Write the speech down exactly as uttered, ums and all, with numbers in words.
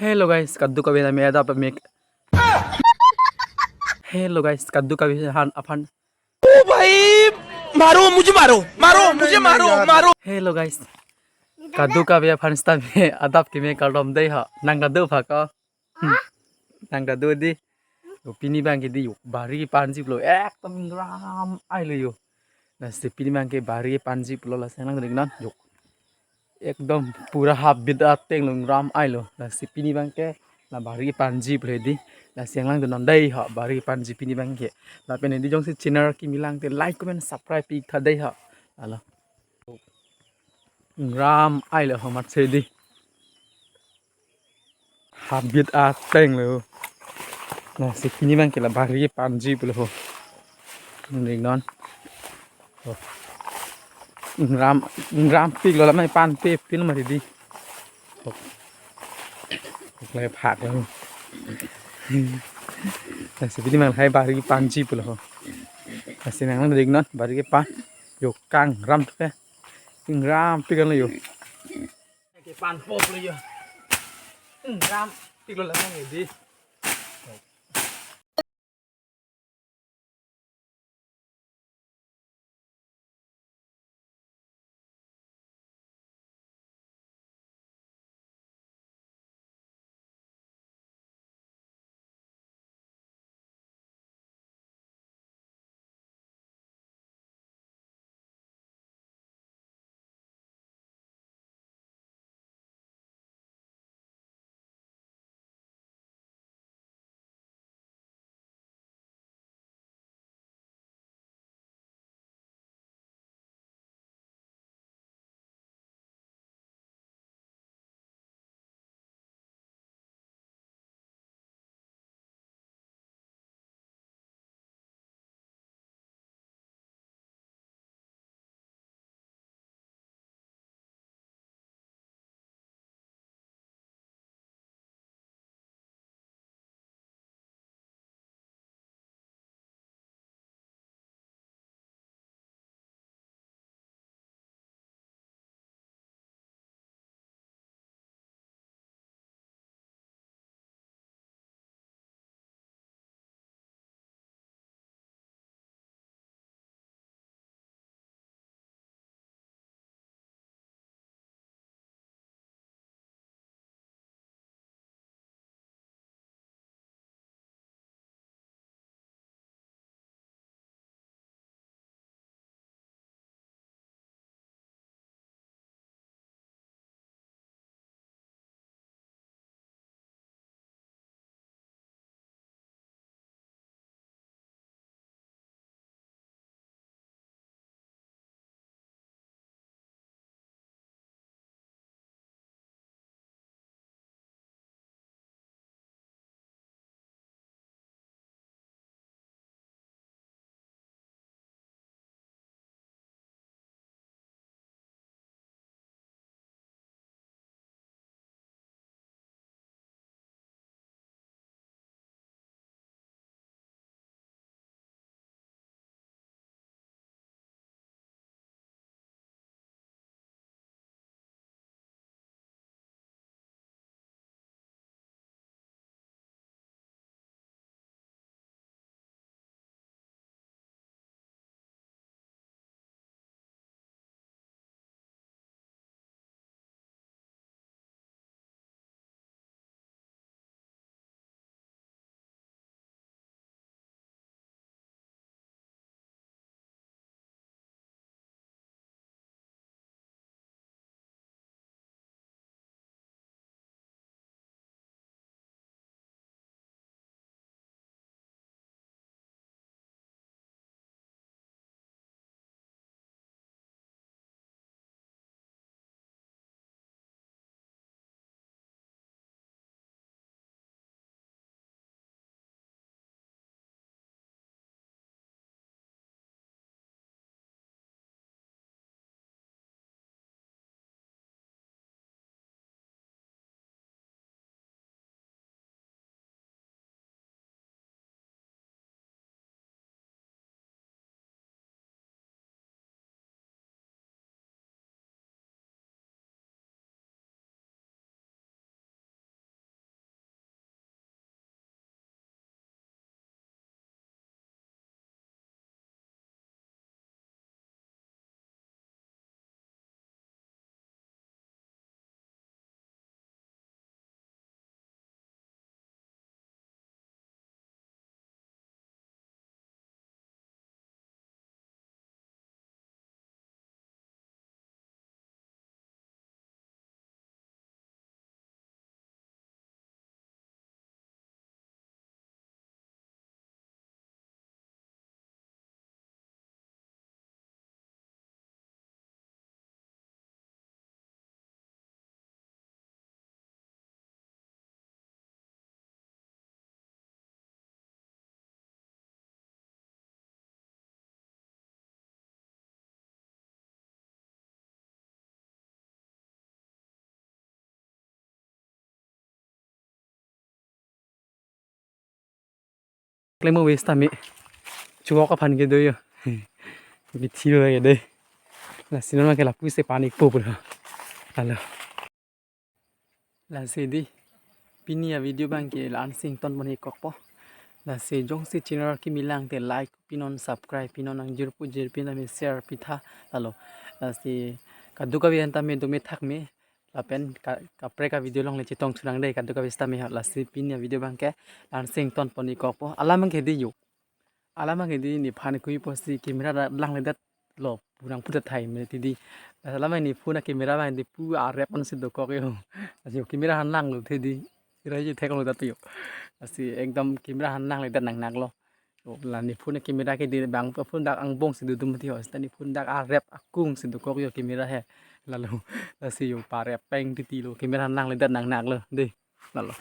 Hello guys, kadokave name adap me. Hello guys, kadokave aphan aphan. ओ भाई, मारो, मुझे मारो, मारो, मुझे मारो, मारो। Hello guys, kadokave aphan sitame adap keme kardom dei ha. Nang ta do pha ko. Hmm. Nang ta do dei. Yo, pini abangke dei, yo, bahari kepanji pulo, ekdom ingram ailo yo. Lasi pini abangke bahari kepanji pulo, lasi nang dei non yo. Ekdom pura habit ateng lo, ingram ailo. Lasi pini abangke la bahari kepanji pulo dei. Lasi nang dei non dei ha, bahari kepanji pini abangke. Lapen dei jongsi channel kimi lang te like, comment, subscribe pi tha dei ha. Alo. Ingram ailo ho, mat se dei. Habit ateng lo. Lasi pini abangke la bahari kepanji pulo ho. Dei non. Oh. Ingram, ingrampik lo, lamai panpe pin mari dei. Oh. Lai phak lo. Lasi pini abang lahai bahari kepanji pulo ho. Lasi nang dei non, bahari kepan. Yo, kangram thuke. Ingrampik lo yo. Kepanpo pulo yo. Ingrampik lo, lamai dei. Klem ave sitame. Chuok aphan kedo yo. Bithi lo ke dei. Lasi non ke lapusi pan ikpo pulo. Lalo. Lasi dei. Pini avideo abangke la-an si ingtonpon ikokpo. Lasi jongsi channel kimi lang te like pinon, subscribe pinon, nangjirpo jirpi tame share pitha. Lalo. Lasi kadokave an tame dome thakme. Lapen ka, kaprek avideo along le chetong chunang dei, kadokave sitame ha. Lasi pini avideo abangke la-an si ingtonpon ikokpo. Alam abangke dei yo. Alam abangke dei nephan kui pusi camera da langledetlo pu nangpu tahai me ti dei. Alam ne phone a-camera abang dei pu arep ansi dokok yo. Lasi yo camera aphan langlo te dei. Ira je theklongledet yo. Lasi ekdom camera aphan langledet nangnaklo. Yo, la ne phone a-camera ke dei bang phone dak angbongsi dodun mati ho. Seta ne phone dak arep akungsi dokok yo camera he. Lalo. Lasi yo parep peng titi lo, camera aphan langledet nangnaklo dei. Lalo.